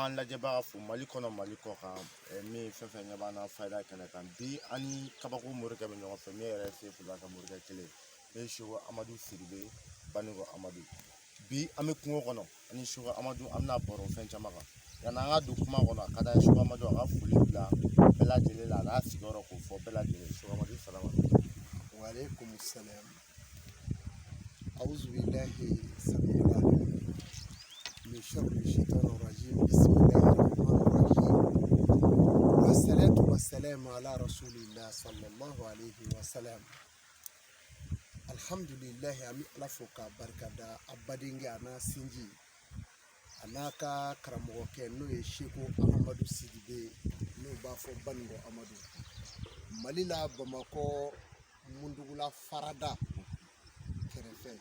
An b'an lajɛbaga fo Mali kɔnɔ, Mali kɔ kan, min fɛn fɛn ɲɛ b'an na fayida kɛnɛ kan. Bi an ni kabako morikɛ bɛ ɲɔgɔn fɛ, min yɛrɛ se fila ka morikɛ kelen, ne ye Seko Amadu Sidibe Banikɔ Amadu. Bi an bɛ kungo kɔnɔ ani Seko Amadu, an bɛna baro fɛn caman kan. Yanni an ka don kuma kɔnɔ, a ka d'an ye Seko Amadu a ka foli bila bɛɛ lajɛlen la, a n'a sigiyɔrɔ k'o fɔ bɛɛ lajɛlen. Seko Amadu, salama. وعليكم السلام. أعوذ بالله السميع العليم من شر الشيطان الرجيم. بسم الله الرحمن الرحيم، والصلاة والسلام على رسول الله صلى الله عليه وسلم. الحمد لله. An bɛ Ala fo k'a barika da a badenkɛ a n'a sinji a n'a ka karamɔgɔkɛ, n'o ye Seko Ahamadu Sidibe, n'o b'a fɔ Banikɔ Amadu, Mali la, Bamakɔ, Mundugula farada kɛrɛfɛ,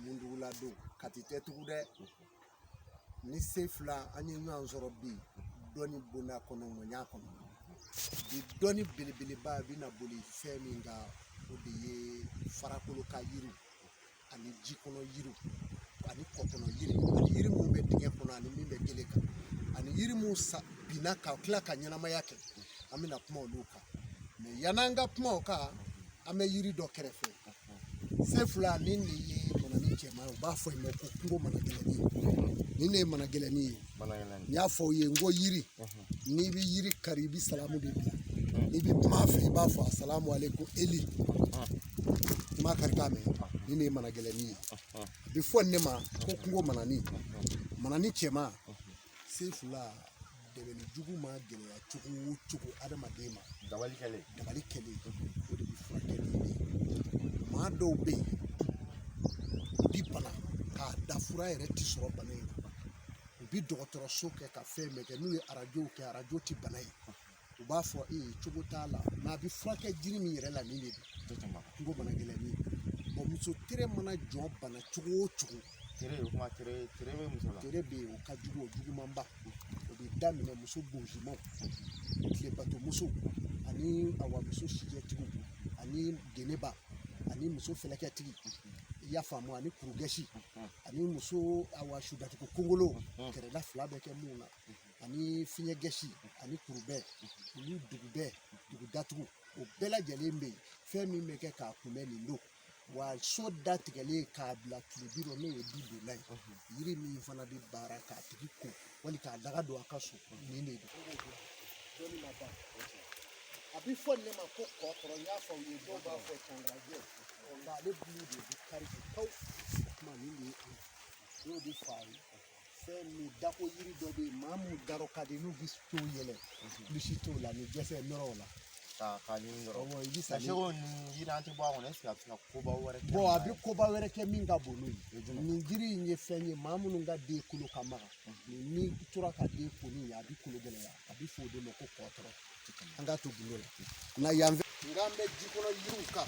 Mundugula don, Kati tɛ tugun dɛ. Ni se fila an ye ɲɔgɔn sɔrɔ bi dɔnni bonda kɔnɔ, ŋɔɲa kɔnɔ. Bi dɔnni belebeleba bɛna boli fɛn min kan, o de ye farakolo ka yiriw ani ji kɔnɔ yiriw ani kɔ kɔnɔ yiri ani yiri mun bɛ dingɛ kɔnɔ ani min bɛ gele kan ani yiri mun sa binna ka tila ka ɲɛnamaya kɛ. An bɛna kuma olu kan, mɛ yann'an ka kuma o kan, an bɛ yiri dɔ kɛrɛfɛ. Se fila, nin de ye manani cɛman ye, u b'a fɔ i ma ko kungo managɛlɛnni. Nin de ye managɛlɛnni ye. N y'a fɔ aw ye n ko yiri, n'i bɛ yiri kari, i bɛ salamu de bila. N'i bɛ kuma a fɛ, i b'a fɔ asalamu aleykum eli. I m'a kari k'a mɛn. Nin de ye managɛlɛnni ye, a bɛ fɔ nin de ma ko kungo manani, manani cɛman. Se fila, dɛmɛni jugu ma gɛlɛya cogo o cogo adamaden ma, dabali kɛlen, dabali kɛlen, o de bɛ furakɛ ni de ye. Maa dɔw bɛ yen, u bi bana k'a da, fura yɛrɛ ti sɔrɔ bana in na. U bi dɔgɔtɔrɔso kɛ ka fɛn bɛɛ kɛ, n'u ye arajow kɛ, arajo ti bana ye. U b'a fɔ ee, cogo t'a la, mɛ a bɛ furakɛ jiri min yɛrɛ la, nin de don, kungo bana gɛlɛnni. Bɔn, muso tere mana jɔ bana cogo o cogo, tere, o kuma tere, tere bɛ muso la. Tere bɛ yen, o ka jugu, o jugumanba, o bɛ daminɛ muso bonsimaw, tilebato muso ani awa muso sijɛtigiw ani geneba ani muso fɛlɛkɛtigi, i y'a faamu, ani kurugɛsi ani muso awa sudatugu kongolo kɛrɛda fila bɛ kɛ mun na, ani fiɲɛgɛsi ani kurubɛ, olu dugubɛ dugu datugu, o bɛɛ lajɛlen bɛ yen. Fɛn min bɛ kɛ k'a kunbɛn, nin don. Wa so datigɛlen k'a bila tile bi n'o ye du donda ye, yiri min fana bɛ baara k'a tigi ko wali k'a daga don a ka so, nin de don. Dɔnni ma ban. A bɛ fɔ nin de ma ko kɔkɔrɔ. N y'a fɔ aw ye, dɔw b'a fɔ cangarajɛ, nka ale bulu de bɛ kari kaw. O tuma nin de ye an y'o de fɔ a ye. Fɛn min dako yiri dɔ bɛ yen, maa mun darɔ ka di, n'u bɛ t'o yɛlɛ, kulisi t'o la, ni dɛsɛ nɔrɔ o la. K'a ɲini dɔrɔn. Awɔ, i bɛ sa. Seko, nin yiri an tɛ bɔ a kɔnɔ, est-ce que a bɛ se ka koba wɛrɛ kɛ? Bɔn, a bɛ koba wɛrɛ kɛ min ka bon n'o ye. Nin jiri in ye fɛn ye, maa minnu ka den kolo ka maga, nin ni tora ka den ko ni ye, a bɛ kolo gɛlɛya. A bɛ fɔ o de ma ko kɔtɔrɔ. An k'a to gundo la nka yan fɛ, nka an bɛ ji kɔnɔ yiriw kan.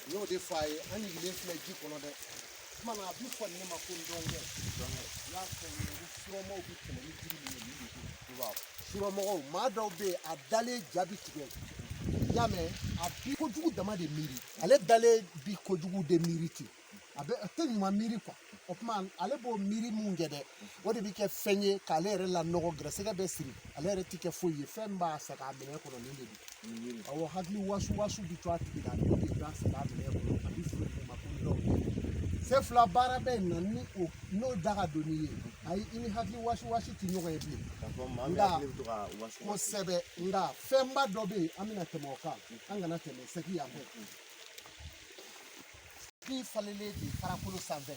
N y'o de fɔ a ye, an jigilen filɛ ji kɔnɔ dɛ. Tuma na a bɛ fɔ nin de ma ko ndɔnkɛ. N y'a fɔ n ye ko surɔmaw bɛ kɛlɛ ni jiri min ye, nin de don. Surɔmɔgɔw, maa dɔw bɛ yen, a dalen ja bi tigɛ, i y'a mɛn, a bi kojugu dama de miiri, ale dalen bi kojugu de miiri ten, a bɛ a tɛ ɲuman miiri kuwa. O tuma ale b'o miiri mun kɛ dɛ, o de bɛ kɛ fɛn ye k'ale yɛrɛ lanɔgɔ, gɛrɛsɛgɛ bɛ siri, ale yɛrɛ ti kɛ foyi ye. Fɛn min b'a sɛgɛn a minɛ kɔnɔ, nin de don. Awɔ, hakili wasu wasu bi to a tigi la, ale de b'a sɛgɛn a minɛ kɔnɔ. A bɛ fɔ o ma ko ndɔn. Se fila, baara bɛ yen nɔ ni o n'o da ka don n'i ye, ayi, i ni hakili wasu wasu ti ɲɔgɔn ye bilen. Nka kosɛbɛ, nka fɛnba dɔ bɛ yen, an bɛna tɛmɛ o kan, an kana tɛmɛ sɛgi yan fɛ. Bin falenlen de farakolo sanfɛ,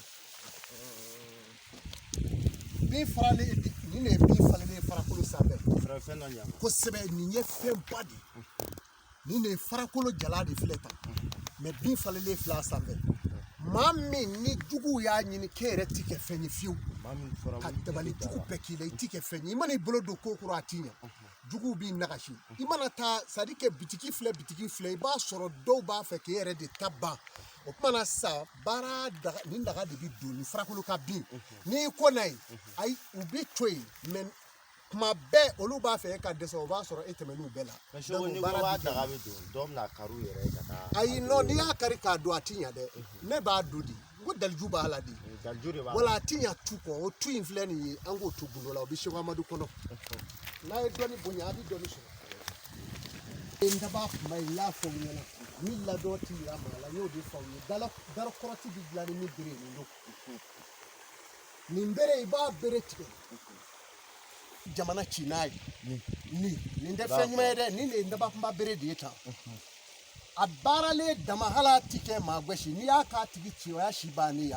bin faralen, nin de ye bin falenlen farakolo sanfɛ. Kosɛbɛ, nin ye fɛnba de ye. Nin de ye farakolo jala de filɛ tan, mɛ bin falenlen filɛ a sanfɛ. Maa min ni juguw y'a ɲini k'e yɛrɛ ti kɛ fɛn ye fiyewu, ka dabali jugu bɛɛ k'i la, i ti kɛ fɛn ye, i mana i bolo don ko kɔrɔ, a ti ɲɛ, juguw b'i nagasi. I mana taa, c'est à dire que bitiki filɛ, bitiki filɛ, i b'a sɔrɔ dɔw b'a fɛ k'e yɛrɛ de ta ban. O tuma na sisan, baara daga, nin daga de bɛ don ni farakolo ka bin. N'i ko n'a ye, ayi, u bɛ to yen, mɛ kuma bɛɛ olu b'a fɛ e ka dɛsɛ, o b'a sɔrɔ e tɛmɛn'u bɛɛ la. Ni ko b'a daga bɛ don, dɔw bɛna kari u yɛrɛ ye ka taa. Ayi, non, n'i y'a kari k'a don, a ti ɲɛ dɛ. Ne b'a don de, n ko daliju b'a la de. Galiju de b'a la. Wala a ti ɲa tu kɔ. O tu in filɛ nin ye, an k'o tu gundo la, o bɛ Seko Amadu kɔnɔ. N'a ye dɔɔni bonya, a bɛ dɔɔni sɔrɔ. N daba kuma ye, n y'a fɔ aw ɲɛna, min ladɔn ti yira maa la, n y'o de fɔ aw ye. Dalakɔrɔti bɛ dilan ni min bere ye, nin don nin bere, i b'a bere tigɛ jamana ci n'a ye. Nin tɛ fɛn ɲuman ye dɛ. Nin de ye dabakunba bere de ye tan. A baaralen dama, hali a ti kɛ maa gosi. N'i y'a k'a tigi ci, o y'a si bannen ye.